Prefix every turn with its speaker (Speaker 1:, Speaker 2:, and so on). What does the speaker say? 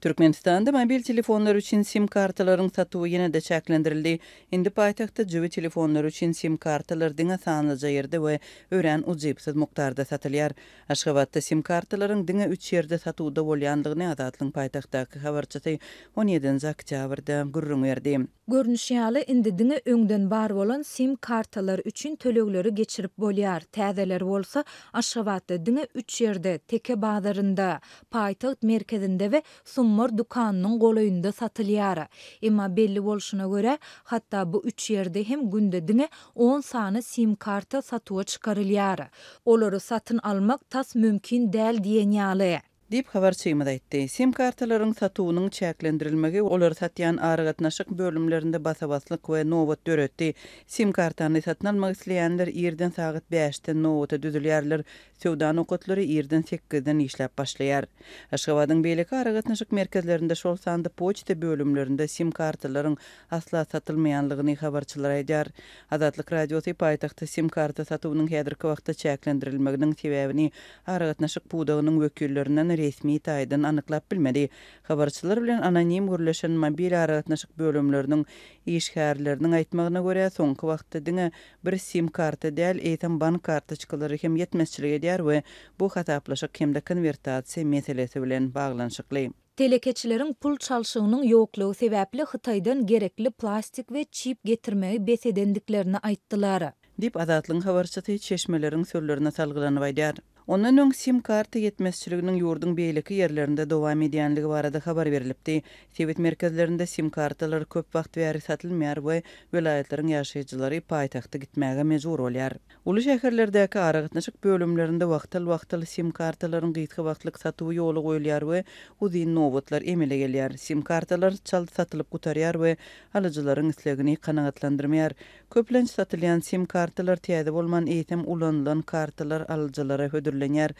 Speaker 1: Türkmenistanda mobil telefonlar üçin sim kartalaryň satuwy ýene-de çäklendirildi. Indi paýtagtda jübi telefonlary üçin sim kartalar diňe sanlyja ýerde we örän ujypsyz mukdarda satylýar. Aşgabatda sim kartalaryň diňe üç ýerde satuwda bolýandygyny Azatlygyň paýtagtdaky habarçysy on ýedinji oktýabrda gürrüň berdi.
Speaker 2: Görnüşi ýaly, indi diňe öňden bar bolan sim kartalar üçin tölegleri geçirip bolýar, täzeleri bolsa Aşgabatda diňe üç ýerde, Teke bazarynda, paýtagt merkezinde we Summar dükanynyň golaýynda satylýar. Emma belli bolşuna görä, hatda bu üç ýerde hem günde diňe on sany sim karta satuwa çykarylýar. Olary satyn almak tas mümkin däl diýen ýaly.
Speaker 1: Diýip, habarçymyz aýtdy. Sim kartalaryň satuwynyň çäklendirilmegi olary satýan aragatnaşyk bölümlerinde basa-baslyk we nobat döretdi. Sim kartany satyn almak isleýänler irden sagat bäşden nobata düzülýärler, söwda nokatlary irden sekizden işläp başlaýar. Aşgabadyň beýleki aragatnaşyk merkezlerinde, şol sanda poçta bölümlerinde sim kartalaryň asla satylmaýanlygyny habarçylar aýdýar. Azatlyk Radiosy paýtagtda sim karta satuwynyň häzirki wagtda çäklendirilmeginiň sebäbini aragatnaşyk pudagynyň wekillerinden resmi taýdan anyklap bilmedi. Habarçylar bilen anonim gürleşen mobil aragatnaşyk bölümleriniň işgärleriniň aýtmagyna görä, soňky wagtda diňe bir sim karta däl, eýsem bank kartoçkalary hem ýetmezçilik edýär we bu hasaplaşyk hem-de konwertasiýa meselesi bilen baglanyşykly.
Speaker 2: Telekeçileriň pul çalşygynyň ýoklugy sebäpli Hytaýdan gerekli plastik we çip getirmegi bes edendiklerini aýtdylar.
Speaker 1: Diýip, Azatlygyň habarçysy çeşmeleriň sözlerine salgylanyp aýdýar. Ondan öň sim karta ýetmezçiliginiň ýurduň beýleki ýerlerinde dowam edýänligi barada habar berlipdi. Sebit merkezlerinde sim kartalar köp wagt bäri satylmaýar we welaýatlaryň ýaşaýjylary paýtagta gitmäge mejbur bolýar. Uly şäherlerdäki aragatnaşyk bölümlerinde wagtal-wagtal sim kartalaryň gysga wagtlyk satuwy ýola goýulýar we uzyn nobatlar emele gelýär. Sim kartalar çalt satylyp gutarýar we alyjylaryň islegini kanagatlandyrmaýar. Köplenç satylýan sim kartalar täze bolman, eýsem ulanylan kartalar alyjylara hödürlenýär.